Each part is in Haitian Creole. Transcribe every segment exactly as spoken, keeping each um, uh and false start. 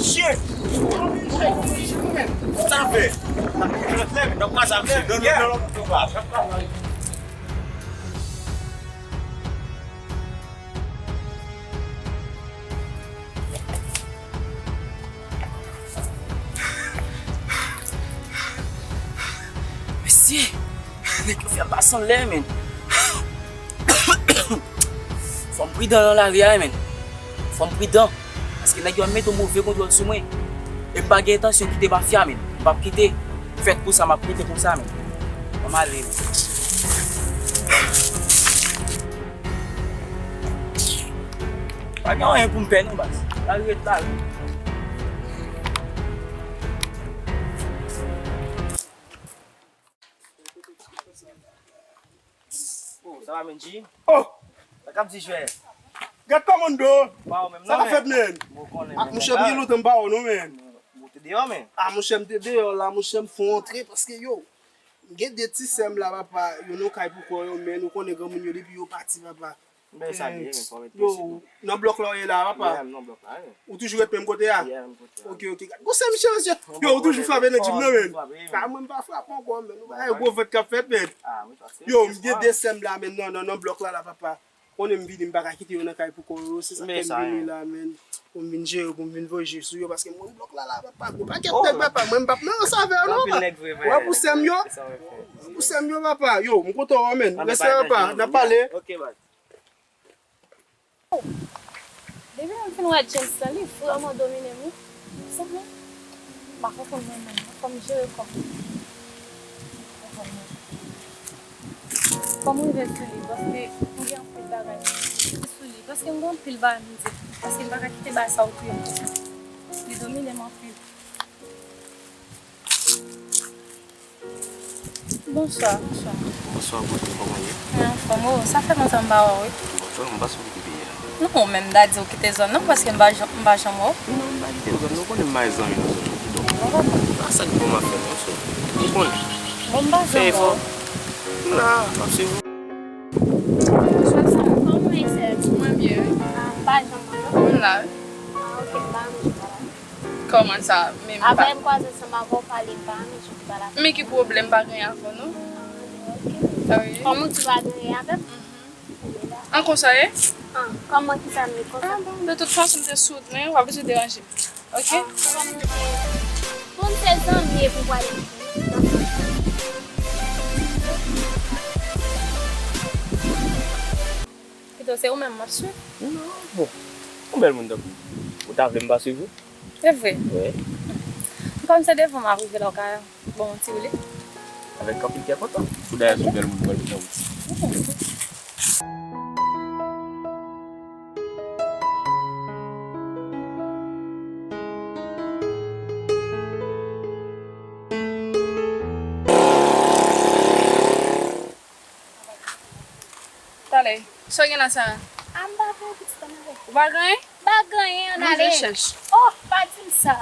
Shit! Sa fè? Nan kwa sa fè? Non, non, non, non, non. Mesye, nèg yo fè m pase anlè, men. Fò m pridan nan lari a, men. Fò m pridan. Paske nèg yo ap mete yon move kontwòl sou mwen. E m pa gen entansyon kite mafya, men. M p ap kite. Fèt konsa, m ap rete konsa, men. Ban m ale, men. Pa gen anyen pou m pè non, baz. Lari ret lari. Oh, sa va, Menji? Oh! Sa k ap di, jwè? Gad kòmando! Pa ou menm, non, men. Sa k ap fèt, men? Bon, konnen, ak men, monchè, m gen lontan m pa wè w, non, men. Bon, te deyò, men. Ah, monchè, m te deyò la, monchè, m fè yon antre, paske, yo, m gen de ti sè m la, papa, yo nan kay pou kò yo, men ou konnen granmoun yo, depi yo pati, papa. Men sa li ye, men fò w ret prese tou. Yo, nan blòk la w ye la, papa? Yeah, m nan blòk la, wi. Ou toujou ret menm kote a? Yeah, menm kote a. Ok, ok. Gad gwosè misye, mesye. Yo, ou toujou frape nan gym nan, men. Ah, mwen m pa frape ankò, men. Nou pa wè gwo vant k ap fèt, men. Yo, m gen de sè m la, men, nan, nan, nan blòk la, la, papa. Konnen m vini, m pa ka kite yo nan kay pou kò yo. Se sa k fè m vini la, men. Pou m vin jere, pou m vin voye je sou yo, paske mwen blòk la, la, papa. Gwo pakèt nèg, papa. Mwen m p ap nan ranse avè yo, non, papa. Wè pou sè m yo. Wè pou sè m yo, papa. Yo, m kontan wè w, men. Respè, papa. N ap pale. Ok, baz. Depi lè m fin wè James lan, li vrèman domine m, wi. Sanble m pa konprann mwen menm non, fò m jere kò m. Fò m rive sou li, paske m gen anpil bagay sou li, paske m gen anpil bagay m di, paske m pa ka kite bagay sa yo touye m konsa. Li domine m anpil. Bonswa, bonswa. Bonswa, bonswa, kòman w ye? Mwen anfòm, o, sa fè lontan m pa wè w, wi. Bon, frè, m pa sou kite peyi a. Non, ou menm, m ta di w kite zòn nan, paske m pa janm, m pa janm wè w. Non, m pa kite zòn nan, ou konnen m pa gen zanmi nan zòn nan, kidonk. Bon, papa. A sa ki bon m ap fè, non, so. Ou konnen. Bon, m pa janm wè w. Fè efò. M la, m ap swiv ou. Bonswa, sa va? Kòman w ye, sè? Mwen byen, wi. A, m pa janm wè w, non? M la, wi. A, ok, m pa janm wè w. Kòman sa? Men m pa. Apre m kwaze ansanm avè w, pale m pa renmen jan w pale avè m. Men ki pwoblèm, pa gen avè w non. Ah, ok. Ah wi. Kòman w di pa gen avè m? Mhm. An konsa ye? Ah, kòman, kisa m ye konsa? Ah bon, de tout fason m te sou wout mwen, w ap bezwen deranje m. Ok? Ah, kòman w ye? Bon, m se zanmi epi w pale m. Pito se ou menm m ap swiv. Non, bon. Yon bèl moun tankou w. Ou ta vle m pa swiv ou? Se vre? Wi. Kòm se devan m ap rive la, ou ka ban m yon ti woule? Avèk anpil kè kontan. Pou dayè se yon bèl moun pou al nan wout. Hmm. Talè, sa w gen la, Sara? Ah, m pa gen anyen, pitit, ann ale. Ou pa gen anyen? M pa gen anyen, ann ale. Manje chèch. Oh, pa di m sa.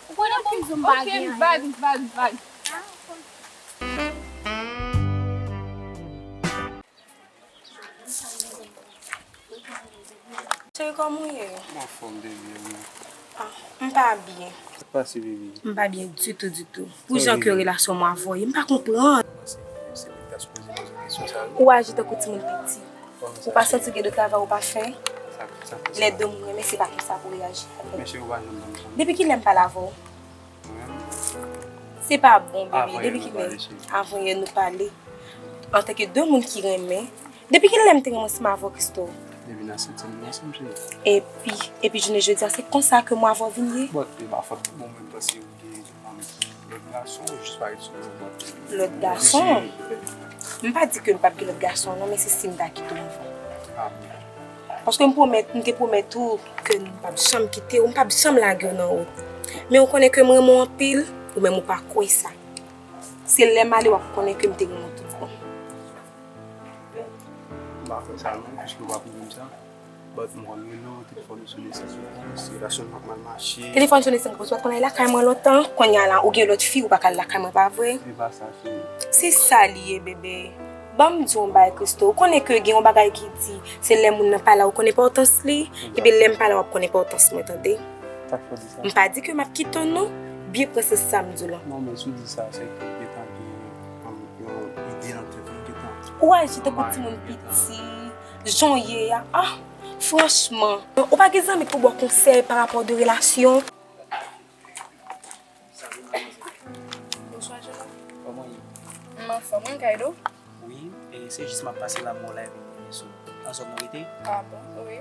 Ou konnen bon, m pa gen anyen. Ok, vag, vag, vag. Ah, ok. Cheri, kòman w ye? M anfòm, baby, e ou menm? Ah, m pa byen. Sa k pase, baby? M pa byen ditou, ditou. Pou jan ke relasyon mwen avè w ye, m pa konprann. Ou aji tankou timoun piti. Ou pa santi gen de travay ou pa fè? Lè de moun renmen, se pa konsa pou reyaji avè l. Depi kilè m pale avè w? Se pa bon, baby. Depi kilè? Avan yè nou pale. Antanke de moun ki renmen. Depi kilè m te renmen ansanm avè w, Christo? Depi nan sentyèm nou ansanm, cheri. Epi, epi jounen jodi a, se konsa ke mwen avè w vin ye? Bon, e pa fòt mwen, mwen panse ou gen, um, lòt gason, ou jis parèt sou mwen, bon. Lòt gason? M pa di ke m p ap gen lòt gason, non, men se si m ta kite w anvan. Ah, bon. Paske m pwomèt, m te pwomèt ou ke m p ap janm kite w, m p ap janm lage w nan wout. Men ou konnen ke m renmen w anpil, ou menm ou pa kwè sa. Se lè m ale w ap konnen ke m te renmen w tout bon. M pa kwè sa non, piske w pa pwomèt m sa. But m konn rele w, telefòn ou sone san repons, relasyon nou pa t mal mache. Telefòn sone san repons, ou pa t konn al lakay mwen lontan, kounye a la, ou gen lòt fi, ou pa ka al lakay mwen, pa vre? Se pa sa, cheri. Se sa li ye, bebe. Ban m di w yon bagay, Christo. Ou konnen ke gen yon bagay ki di, se lè moun nan pa la, ou konn enpòtans li. Ebyen, lè m pa la, w ap konn enpòtans mwen, tande. Sa k fè w di sa? M pa di ke m ap kite w non. Byen pran sens sa m di w lan. Non, men si w di sa, se ke w gentan gen, um, yon ide nan tèt ou, gentan. Ou aji tankou timoun piti, jan w ye a. Ah, franchman, ou pa gen zanmi pou ba w konsèy pa rapò de relasyon? Bonswa, Jolo. Kòman w ye? M anfòm, wi, Kaydo. Wi, e se jis m ap pase la, m wè w la, epi m vini sou. Nan zòn ou rete? Ah bon, wi.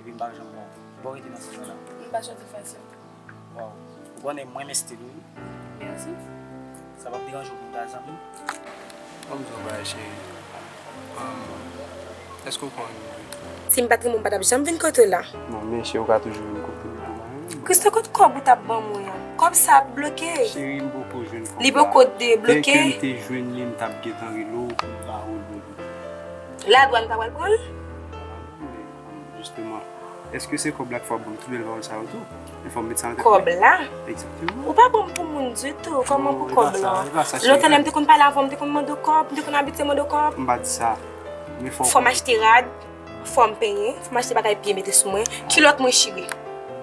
Epi m pa janm wè w. Bò w rete nan zòn nan? M pa soti fasil. Waw. Ou konnen mwen renmen stil ou, wi. Mèsi. Sa p ap deranje w pou n ta zanmi? Ban m di w yon bagay, cheri. Um, èske w konn mwen? Si m pa t renmen w, m pa t ap janm vin kote w la. Non, men cheri, ou ka toujou vin kote m la. Christo, kot kòb ou t ap ban mwen an? Kòb sa ap bloke. Cheri, m poko jwenn kòb la. Li poko debloke. Dèke m te jwenn li, m t ap gentan rele w pou m ba ou l. La dwàn pa pral pran l? Jisteman, èske se kòb la k fè w ban m tout bèl pawòl sa yo tou? Men fò m met sa nan tèt mwen. Kòb la? Egzakteman. Ou pa ban m pou moun ditou. Kòman pou kòb la? Non, e pa sa, e pa sa, cheri. Lontan lè m te konn pale avè w, m te konn mande w kòb, m te konn abitye mande w kòb. M pa di sa. Men fò w... Fò m achte rad, fò m penyen, fò m achte bagay byen mete sou mwen. Kilòt mwen chire.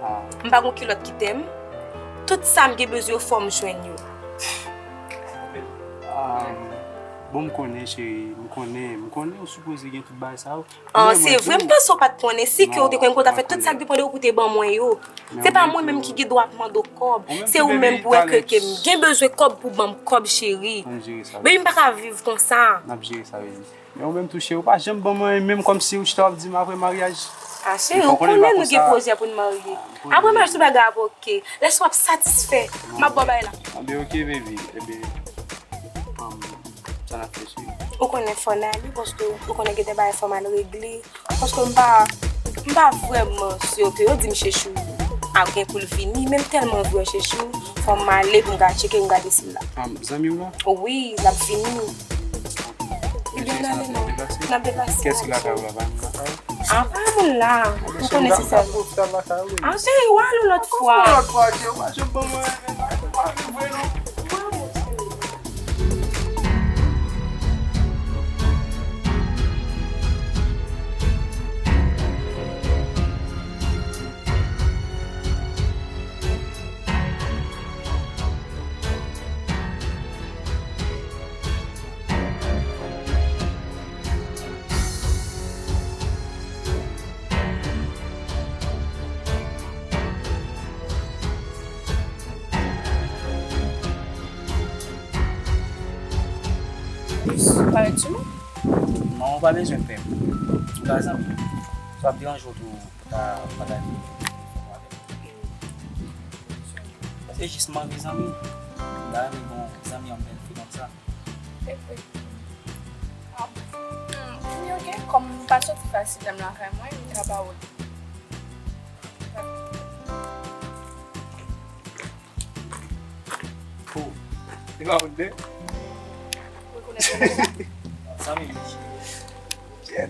Ah. M pa gon kilòt ki tè m. Tout sa m gen bezwen yo, fò m jwenn yo. Ah, bon, m konnen, cheri, m konnen, m konnen ou sipoze gen tout bagay sa yo. Ah, se vre, m panse w pa t konnen. Si ke w te konnen, m konn ta fè tout sa k depann de ou pou w te ban mwen yo. Se pa mwen menm ki gen dwa ap mande w kòb. Se ou menm pou wè ke, ke m gen bezwen kòb pou ban m kòb, cheri. Baby, m pa ka viv konsa. N ap jere sa, baby. Men ou menm tou, cheri, ou pa janm ban mwen anyen, menm kòmsi ou chita w ap di m apre maryaj. Ah, cheri, ou konnen nou gen pwojè pou n marye. Apre maryaj, tout bagay ap oke. Lè sa w ap satisfè, m ap ba w bagay la. Anben, oke, baby. Ebyen, um, sa n ap fè, cheri? Ou konnen fò n ale, paske ou konnen gen de bagay fò m al regle. Paske m pa, m pa vrèman si ke yo di m Chechou ap gen pou l vini, men m tèlman vle wè Chechou, fò m ale pou m ka tcheke, m gade si l la. Ah, zanmi w la? Wi, l ap vini. Ebyen, n ale non. N ap deplase. Kiyès ki lakay ou la? Pa moun lakay ou? Ah, pa moun la. Ou konnen se sèl. Ah, cheri, w al yon lòt fwa. Yon lòt fwa, cheri, ou pa janm ban mwen. Ou pa ret sou mwen? Non, ou pa bezwen pè. Ou ka zanmi. Sa ap deranje w tou pou ta pataje. Se jis mande zanmi. M ta renmen gon zanmi an bèl fi konsa. Ah, hmm, ok, kòm m pa soti fasil, m lakay mwen, m ka ba w. Oh, se pa moun de? Zanmi m. Shit.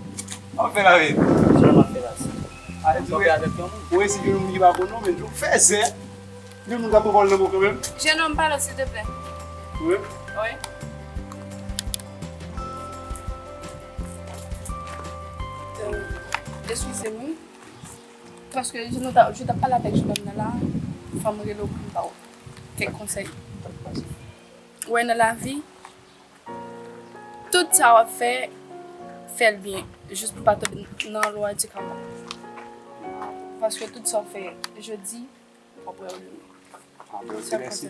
An fè la, men. Sa m ap fè la, sa. Ale, ou resi gen yon moun ki pa konn non, men ou fè zè. Gen moun k ap pran pawòl nan men w kanmenm. Jennonm, pale, silteplè. Wi. Wi. Euh, excusez-moi. Paske je nou ta, je t ap pale avèk jennonm nan la, fò m rele w pou m ba w kèk konsèy. Ou wè nan lavi, tout sa w ap fè, fè l byen. Jis pou w pa tonbe nan lwa di kama. Paske tout sa w fè jodi, w ap wè l demen. Ah, ben, ok, mèsi.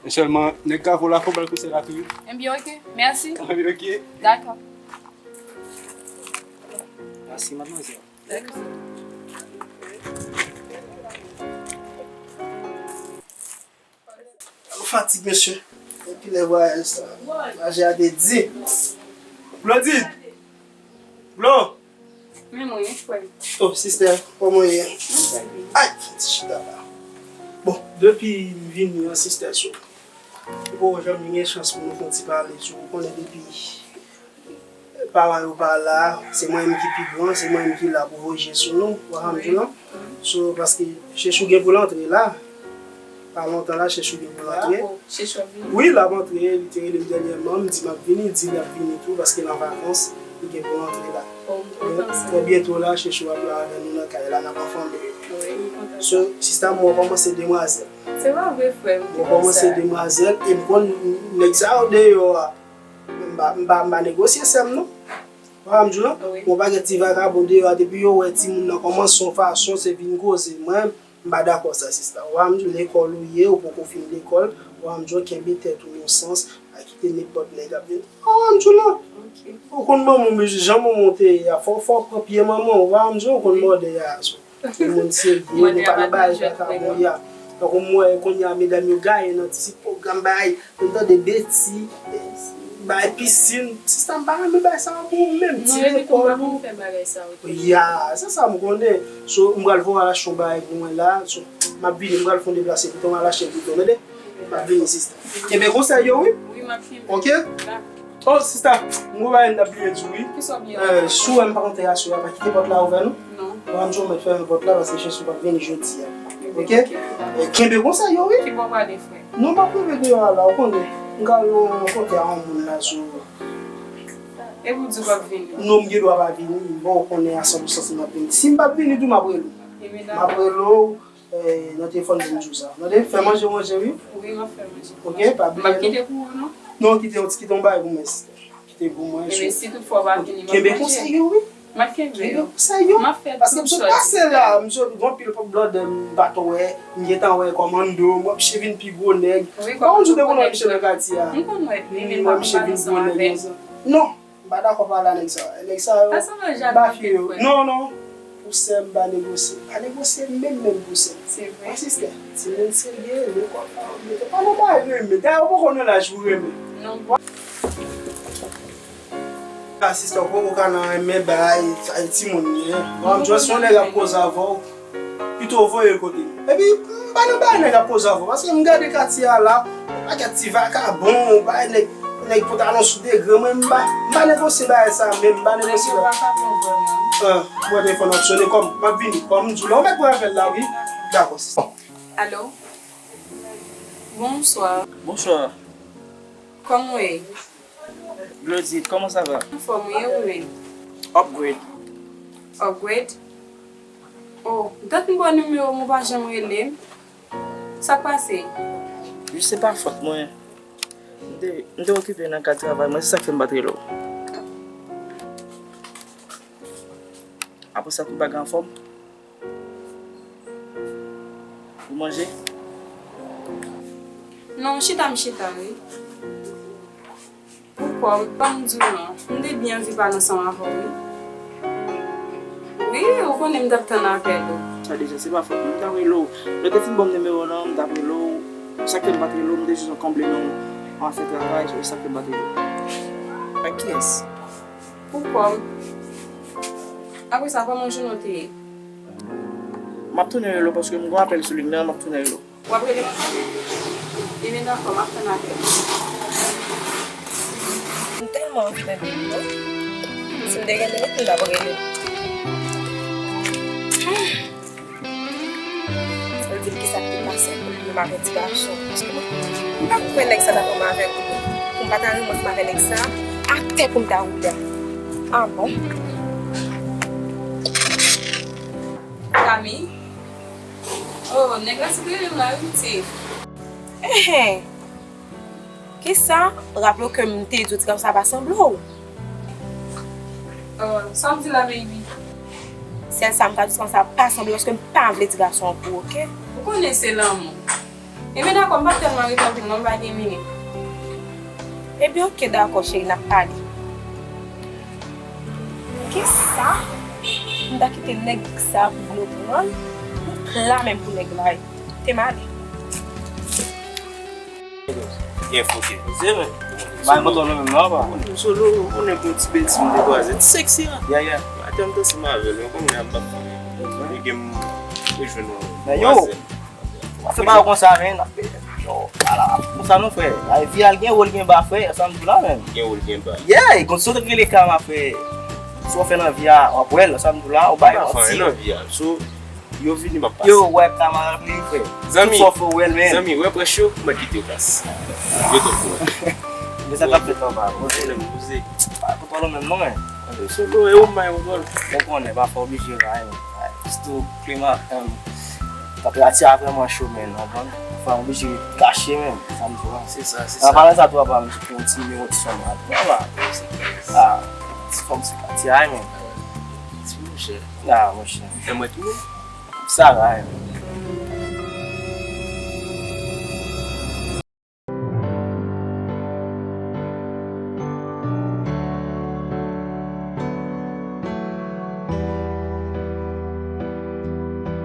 Men sèlman, nèg kavo la, fò w ba l konsèy la tou, wi. Ebyen, ok. Mèsi. Ebyen, ok. Dakò. Mèsi, madmwazèl. Dakò. Fatig, mesye. Epi lè vwayaj sa. Vwayaj a te di. Blondine! Blo! Men mwen, wi, frè m. Oh, sistè, kòman w ye? Mwen trè byen. Ay, fè ti chita la. Bon, depi m vini an, sistè, so, m poko janm gen chans pou nou fè yon ti pale, so, ou konnen depi paran yo pa la, se mwen menm ki pi gran, se mwen menm ki la pou voye je sou nou, ou pa janm di non. So, paske Chechou gen pou l antre la. Pa lontan la, Chechou gen pou l antre. Bravo. Chechou ap vini? Wi, l ap antre. Li te rele m dènyèman, m di m ap vini, li di l ap vini tou, paske l an vakans, li gen pou l antre la. Oh, m kontan sa. Trè byento la, Chechou ap la avè nou nan kay la, n ap anfòme. Wi, m kontan. So, sista, mwen kòmanse demwazèl. Se pa vre, frè m. Mwen kòmanse demwazèl, e m konn nèg sa yo deyò a. M pa, m pa, m pa negosye sè m, non. Ou wè m di w lan? Wi. Yon pakèt ti vagabon deyò a, depi yo wè timoun nan kòmanse yon fason, se vin koze. Mwen, m pa dakò sa, sista. Ou wè m di w, lekòl ou ye, ou poko fin lekòl. Ou wè m di w, kenbe tèt ou yon sans, pa kite nenpòt nèg ap vin. Ou wè m di w lan? Ok. Ou konn manman w, men jan manman w te ye a, fò, fò w pran pye manman w, ou wè m di w, ou konn mòde a, so. Yon moun serye, nou pa nan bagay vagabon ya. Tankou m wè kounye a medam yo gaye nan ti pwogram bagay, nou tande beti, bagay pisin. Sista, m pa renmen bagay sa yo pou ou menm, ti lekòl ou. Ya, se sa m konnen. So, m pral voye al achte yon bagay pou mwen la. So, m ap vini, m pral fè yon deplase pito, m al achte pito, tande? M ap vini, sista. Kenbe konsèy yo, wi. Wi, m ap kenbe. Ok? Dakò. Oh, sista, m gon bagay m t ap bliye di w, wi. Kisa w bliye? Eh, si w wè m pa konte aswè a, pa kite pòt la ouvè, non. Non. Ban m di w mèt fèmen pòt la, paske chans ou p ap vini jodi a. Ok? Ok, ok. Eh, kenbe konsèy yo, wi. Ki bò w prale, frè? Non, m ap rive deyò a la, ou konnen. M ka al nan kote a yon moun la sou. Epi w di w p ap vini? Non, m gen dwa pa vini. Bon, ou konnen a san pou san si m ap vini. Si m p ap vini tou, m ap rele w. M ap rele w. Eh, nan telefòn pou m di w sa. Tande, fè manje, manje, wi. Wi, m ap fè manje. Ok, pa bliye. M ap kite pou ou, non? Non, kite yon ti, kite yon bagay pou mwen, sista. Kite pou mwen. Ebyen, si toutfwa w pa vini, m ap manje. Kenbe konsèy yo, wi. M ap kenbe yo. Kenbe konsèy yo. M ap fè tout sòti. Paske m sot pase la, m sot gon pil blòdè, m pa t wè, m gentan wè kòmando, m wè misye vin pi gwo nèg. Wi, kòmando gwo nèg. Ou konn wè misye nan katye a. M konn wè, li menm pa konn pale ansanm avè m. Non. M pa dakò pale a nèg sa. Nèg sa yo, m pa fye yo. Non, non. Pou sè m, m pa negosye. M pa negosye menm, menm pou sè m. Se vre. Mwen, sistè, timoun serye, lekòl pa oblije. Pa nan bagay yo, men dayè, ou poko nan laj pou renmen. Non. A, sistè, ou poko ka nan renmen bagay, ay, timoun, men. Mwen, m jwenn se yon nèg ap koze avè w. Pito voye l kote m. Epi, m pa nan bagay nèg ap koze avè w, paske m gade katye a la, yon pakèt ti vagabon, yon bagay nèg, nèg pantalon sou degre, mwen, m pa, m pa negosye bagay sa menm, m pa negosye bagay. Nèg yo vagabon vrèman. Ah, m wè telefòn nan ap sone, kòm, m ap vini, kòm m di w la, ou mèt pran apèl la, wi. Dakò, sista. Alo? Bonswa. Bonswa. Kòman w ye? Glodit, comment ça va? Anfòm, ou ye ou menm? Upgrade. Upgrade? Oh, dat m ba w nimewo m, ou pa janm rele m. Sa k pase? Wi, se pa fòt mwen. M te, m te okipe nan kad travay mwen, se sa k fè m pa t rele w. Apre sa, tout bagay anfòm? Ou manje? Non, chita m chita, wi. Poukò, ban m di w non, m te byen anvi pale ansanm avè w, wi. Wi, ou konnen m t ap tann apèl ou. Sa deja, se pa fòt mwen, m t ap rele w. Lè w te fin ban m nimewo w lan, m t ap rele w. Sa k fè m pa t rele w, m te jis konble nan yon afè travay, se sa k fè m pa t rele w. Ak kiyès? Poukò? Apre sa, kòman jounen w te ye? M ap tounen rele w paske m gon apèl sou liy nan, m ap tounen rele w. W ap rele m ankò? Ebyen, dakò, m ap tann apèl ou. M tèlman anvi tande l non. Si m te gen minit, m t ap rele l. Sa vle di m kisa k te pase pou li menm avè ti gason. Paske mwen, m pa kwè nèg sa t ap ansanm avèk ou. Pou m pa ta renmen ansanm avè nèg sa, atè pou m ta woule a. Ah bon? Kami? Oh, nèg la sot rele m la, wi, pitit. Enhen. Kisa? Raple w ke m te di w ti gason sa pa sanble w. Oh, sa w di la, baby? Sèl sa m ka di w, ti gason sa pa sanble w, paske m pa vle ti gason an pou ou, oke? Ou konnen se lanmou. Ebyen, dakò, m p ap tèlman rete anpil non, m pa gen minit. Ebyen, oke, dakò, cheri, n ap pale. Kisa? M ta kite nèg sa pou vle pran l? M pla menm pou nèg la. Te m ale. Gen fouke. Se vre. Bay moto nou menm non, pa. Solo, ou konnen pou ti beti m dekwaze. Ti seksi a. Ya, ya. Atè m danse m avè l, men konnen ap bat fanmi. Li gen m rejwenn yon vwazin. Yo! Se pa konsa, men. Yo, ala, konsa non, frè. Ay, vi a l gen wo, l gen ba, frè. Sa m di w la, men. Gen wo, l gen ba. Yeah, konsa w te rele Kama, frè. Si w fè nan vi a, w ap wè l, sa m di w la, w bay manti. Nan vi a. So, yo vini, m ap pase. Yo, wè Kama rale, frè. Zanmi, tout sa w fè, w wè l, men. Zanmi, wè prèch yo, m ap kite yo pase. Yo twòp gwo. Men sa k ap fèt anba, poze. Poze. Pa konprann menm non, men. Solo, e ou m bay yon gòl. Ou konnen, pafwa oblije bay, men. Sitou klima, em, Tanperati a vrèman cho, men, w konprann? Fò m oblije kache, men, sa m di w la. Se sa, se sa. An palan sa tou, papa m di pou yon ti nimewo ti sòm la. Papa, se kès. Ah, ti fanm se pati a, men. Ti monchè. Ah, monchè. Fè mwen tounen. Sa va, men.